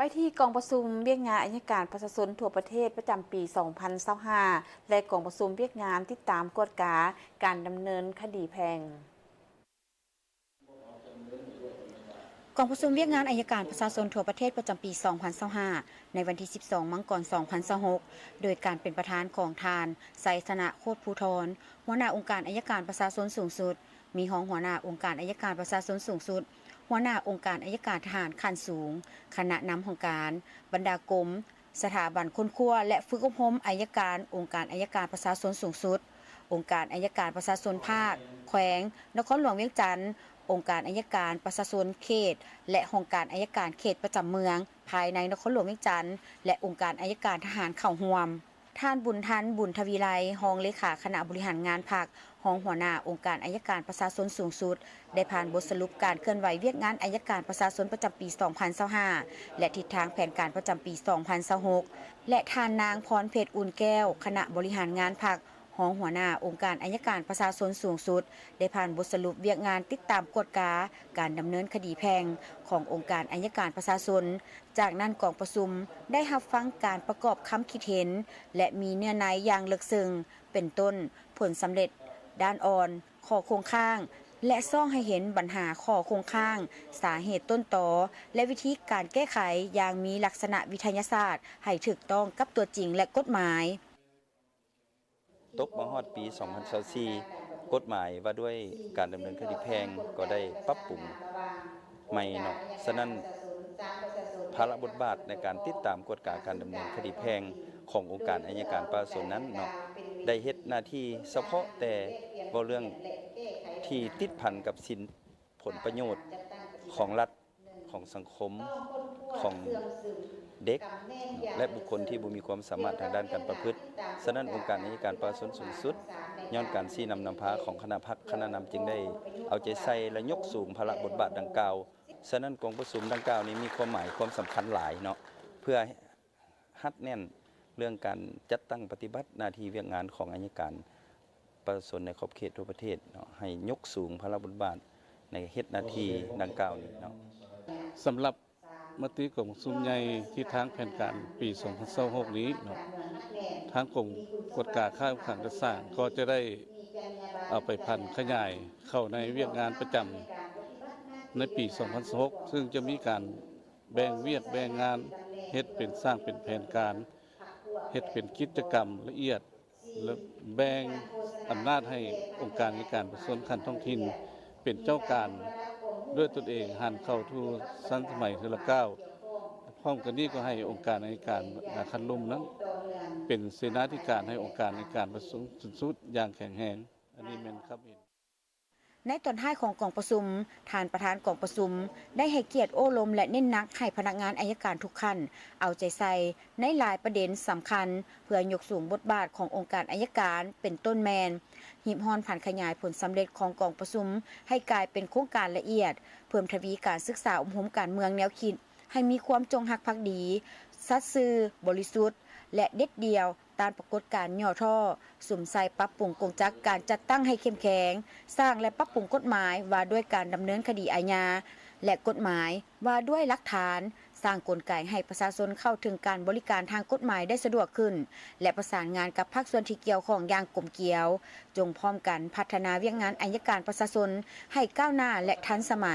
ໄປທີ່ກອງປະຊຸມວຽກງານອັຍການປະຊາຊົນທົ່ວປະເທດປະຈຳປີສອງພັນຊາວຫ້າ ແລະ ກອງປະຊຸມວຽກງານຕິດຕາມກວດກາການດຳເນີນຄະດີແພ່ງ. ກອງປະຊຸມວຽກງານອັຍການປະຊາຊົນທົ່ວປະເທດປະຈຳປີສອງພັນຊາວຫ້າ ໃນວັນທີສິບສອງ ມັງກອນ ສອງພັນຊາວຫົກ ໂດຍການເປັນປະທານຂອງທ່ານ ໄຊຊະນະ ໂຄດພູທອນ ຫົວໜ້າອົງການອັຍການປະຊາຊົນສູງສຸດ, ມີຮອງຫົວໜ້າອົງການອັຍການປະຊາຊົນສູງສຸດ, ຫົວໜ້າອົງການອັຍການທະຫານຂັ້ນສູງ, ຄະນະນຳຫ້ອງການ, ບັນດາກົມ, ສະຖາບັນຄົ້ນຄວ້າ ແລະ ຝຶກອົບຮົມອັຍການ ອົງການອັຍການປະຊາຊົນສູງສຸດ, ອົງການອັຍການປະຊາຊົນພາກ, ແຂວງ, ນະຄອນຫຼວງວຽງຈັນ, ອົງການອັຍການປະຊາຊົນເຂດ ແລະ ຫ້ອງການອັຍການເຂດປະຈຳເມືອງ ພາຍໃນນະຄອນຫຼວງວຽງຈັນ ແລະ ອົງການອັຍການທະຫານເຂົ້າຮ່ວມ. ທ່ານ ບຸນທັນ ບຸນທະວີໄລ ຮອງເລຂາຄະນະບໍລິຫານງານພັກ, ຮອງຫົວໜ້າອົງການອັຍການປະຊາຊົນສູງສຸດ ໄດ້ຜ່ານບົດສະຫຼຸບການເຄື່ອນໄຫວວຽກງານອັຍການປະຊາຊົນປະຈຳປີສອງພັນຊາວຫ້າ ແລະ ທິດທາງແຜນການປະຈຳປີສອງພັນຊາວຫົກ ແລະ ທ່ານນາງ ພອນເພັດ ອຸ່ນແກ້ວ ຄະນະບໍລິຫານງານພັກ, ຮອງຫົວໜ້າອົງການອັຍການປະຊາຊົນສູງສຸດ ໄດ້ຜ່ານບົດສະຫຼຸບວຽກງານຕິດຕາມກວດກາການດຳເນີນຄະດີແພ່ງຂອງອົງການອັຍການປະຊາຊົນ. ຈາກນັ້ນກອງປະຊຸມໄດ້ຮັບຟັງການປະກອບຄຳຄິດເຫັນ ແລະ ມີເນື້ອໃນຢ່າງເລິກເຊິ່ງ ເປັນຕົ້ນ ຜົນສຳເລັດດ້ານອ່ອນ, ຂໍ້ຄົງຄ້າງ ແລະ ສ່ອງໃຫ້ເຫັນບັນຫາຂໍ້ຄົງຄ້າງ, ສາເຫດຕົ້ນຕໍ ແລະ ວິທີການແກ້ໄຂຢ່າງມີລັກສະນະວິທະຍາສາດ ໃຫ້ຖືກຕ້ອງກັບຕົວຈິງ ແລະ ກົດໝາຍ. ຕົກມາຮອດປີສອງພັນຊາວສີ່ ກົດໝາຍວ່າດ້ວຍການດຳເນີນຄະດີແພ່ງກໍໄດ້ປັບປຸງໃໝ່ເນາະ. ສະນັ້ນ ພາລະບົດບາດໃນການຕິດຕາມກວດກາການດຳເນີນຄະດີແພ່ງຂອງອົງການອັຍການປະຊາຊົນນັ້ນເນາະ ໄດ້ເຮັດໜ້າທີ່ສະເພາະແຕ່ເວົ້າເລື່ອງທີ່ຕິດພັນກັບສິນ ຜົນປະໂຫຍດຂອງລັດ, ຂອງສັງຄົມ, ຂອງເດັກ ແລະ ບຸກຄົນທີ່ບໍ່ມີຄວາມສາມາດທາງດ້ານການປະພຶດ. ສະນັ້ນ ອົງການອັຍການປະຊາຊົນສູງສຸດ ຍ້ອນການຊີ້ນຳນຳພາຂອງຄະນະພັກ, ຄະນະນຳຈຶ່ງໄດ້ເອົາໃຈໃສ່ ແລະ ຍົກສູງພາລະບົດບາດດັ່ງກ່າວ. ສະນັ້ນ ກອງປະຊຸມດັ່ງກ່າວນີ້ມີຄວາມໝາຍຄວາມສຳຄັນຫຼາຍເນາະ ເພື່ອ ຮັດແໜ້ນເລື່ອງການຈັດຕັ້ງປະຕິບັດໜ້າທີ່ວຽກງານຂອງອັຍການປະຊາຊົນໃນຂອບເຂດທົ່ວປະເທດເນາະ ໃຫ້ຍົກສູງພາລະບົດບາດໃນເຮັດໜ້າທີ່ດັ່ງກ່າວນີ້ເນາະ. ສຳລັບມະຕິກອງປະຊຸມໃຫຍ່ທິດທາງແຜນການປີສອງພັນຊາວຫົກນີ້ເນາະ ທາງກົມກວດກາຄ້າຂາຍຈັດສ້າງກໍຈະໄດ້ເອົາໄປຜັນຂະຫຍາຍເຂົ້າໃນວຽກງານປະຈຳໃນປີສອງພັນຊາວຫົກ ຊຶ່ງຈະມີການ ແບ່ງວຽກແບ່ງງານ ເຮັດເປັນ ສ້າງເປັນແຜນການ, ເຮັດເປັນກິດຈະກຳລະອຽດ ແລະ ແບ່ງອຳນາດໃຫ້ອົງການອັຍການປະຊາຊົນຂັ້ນທ້ອງຖິ່ນເປັນເຈົ້າການດ້ວຍຕົນເອງ ຫັນເຂົ້າສູ່ທັນສະໄໝເທື່ອລະກ້າວ. ພ້ອມກັນນີ້ກໍໃຫ້ອົງການອັຍການຂັ້ນລຸ່ມນັ້ນເປັນເສນາທິການໃຫ້ອົງການອັຍການປະຊາຊົນສູງສຸດຢ່າງແຂງແຮງ. ອັນນີ້ແມ່ນຄຳເຫັນ. ໃນຕອນທ້າຍຂອງກອງປະຊຸມ, ທ່ານປະທານກອງປະຊຸມໄດ້ໃຫ້ກຽດໂອ້ລົມ ແລະ ເນັ້ນໜັກໃຫ້ພະນັກງານອັຍການທຸກຂັ້ນເອົາໃຈໃສ່ໃນຫຼາຍປະເດັນສຳຄັນ ເພື່ອຍົກສູງບົດບາດຂອງອົງການອັຍການ ເປັນຕົ້ນແມ່ນ ຮີບຮ້ອນຜັນຂະຫຍາຍຜົນສຳເລັດຂອງກອງປະຊຸມໃຫ້ກາຍເປັນໂຄງການລະອຽດ, ເພີ່ມທະວີການສຶກສາອົບຮົມການເມືອງແນວຄິດ ໃຫ້ມີຄວາມຈົງຮັກພັກດີ, ສັດຊື່, ບໍລິສຸດ ແລະ ເດັດດ່ຽວ ຕ້ານປາກົດການຫຍໍ້ທໍ້, ສຸມໃສ່ປັບປຸງກົງຈັກການຈັດຕັ້ງໃຫ້ເຂັ້ມແຂງ, ສ້າງ ແລະ ປັບປຸງກົດໝາຍວ່າດ້ວຍການດຳເນີນຄະດີອາຍາ ແລະ ກົດໝາຍວ່າດ້ວຍຫຼັກຖານ, ສ້າງກົນໄກໃຫ້ປະຊາຊົນເຂົ້າເຖິງການບໍລິການທາງກົດໝາຍໄດ້ສະດວກຂຶ້ນ ແລະ ປະສານງານກັບພາກສ່ວນທີ່ກ່ຽວຂ້ອງຢ່າງກົມກຽວ, ຈົ່ງພ້ອມກັນພັດທະນາວຽກງານອັຍການປະຊາຊົນໃຫ້ກ້າວໜ້າ ແລະ ທັນສະໄໝ.